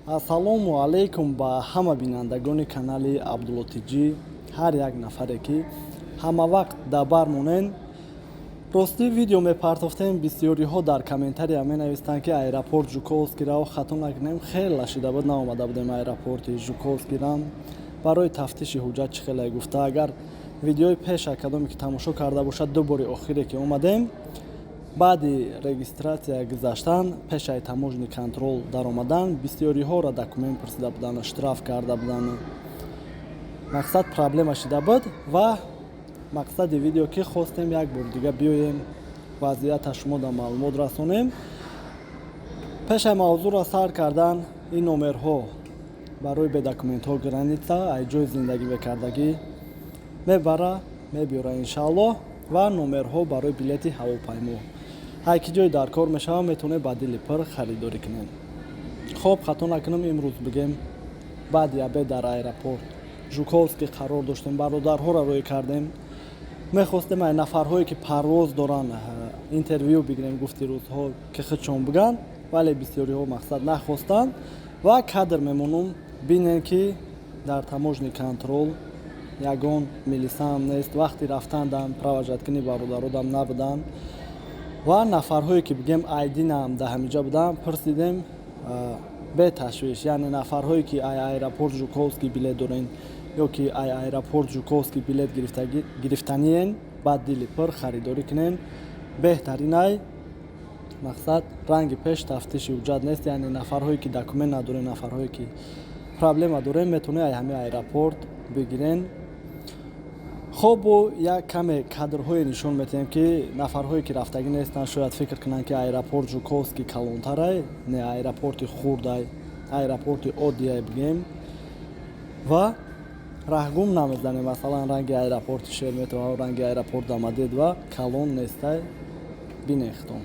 Ассалому алайкум ба ҳама бинандагони канали Абдулло ТҷИ, ҳар як нафаре, ки ҳама вақт дар бар монен. Ростӣ, видео мепартофтем, бисёриҳо дар комментария менавистанд, ки аэропорт Жуковскийро хато накунем. Хеле шида буд, наомада будем аэропорти Жуковскийрам барои тафтиши ҳуҷҷат. Чӣ хеле гуфта, агар видеои пеша кадоме ки тамошо карда бошад, ду бори охире ки омадем, баъди регистрация гузаштан, пешаи таможенный контроль даромадан, бисёриҳоро документ пурсида буданд, штраф карда буданд. Мақсад, проблема шида буд. Ва мақсади видео, ки хостем як бори дига биёем, вазъията шумо дар маълумот расонем. Пешаи мавзӯъро сар кардан, ин номерҳо барои бедокументҳо граница, ай ҷои зиндагӣ мекардагӣ мебара, мебиёра, иншааллоҳ. Ва номерҳо барои билети ҳавопаймо, ҳар ки ҷое дар кор мешавад, метавонед ба дили пур харидорӣ кунед. Хоб, хато накунам, имрӯз бигем, баъди обед дар аэропорт Жуковский қарор доштем, бародарҳоро рӯй кардем. Мехостем ай нафарҳое, ки парвоз доранд, интервю бигирем, гуфти рӯзҳо, ки худшон бигӯянд, вале бисёриҳо, мақсад, нахостанд. Ва кадр мемонум, бинем, ки дар таможенный контроль ягон милисаам нест. Вақти рафтандам, провожать кини бародародам набуданд. Ва нафарҳое, ки бигем, айдинаам дар ҳамиҷа буданд, пурсидем беташвиш. Яъне нафарҳое, ки ай аэропорт Жуковский билет дорен ё ки ай аэропорт Жуковский билет гирифтаниен, баъд дили пур харидорӣ кунен, беҳтаринай. Мақсад, ранги пеш тафтиши ҳуҷҷат нест. Яъне нафарҳое, ки документ надорен, нафарҳое, ки проблема дорен, метавонед ай ҳамин аэропорт бигирен. Хоб, бо як каме кадрҳое нишон медиҳем, ки нафарҳое, ки рафтагӣ нестанд, шояд фикр кунанд, ки аэропорт Жуковский калонтарай. Не, аэропорти хурдай, аэропорти оддияй бигем. Ва раҳгум намезанем, масалан, ранги аэропорти Шереметьево, ранги аэропорт Домодедово калон нестай. Бинехтон.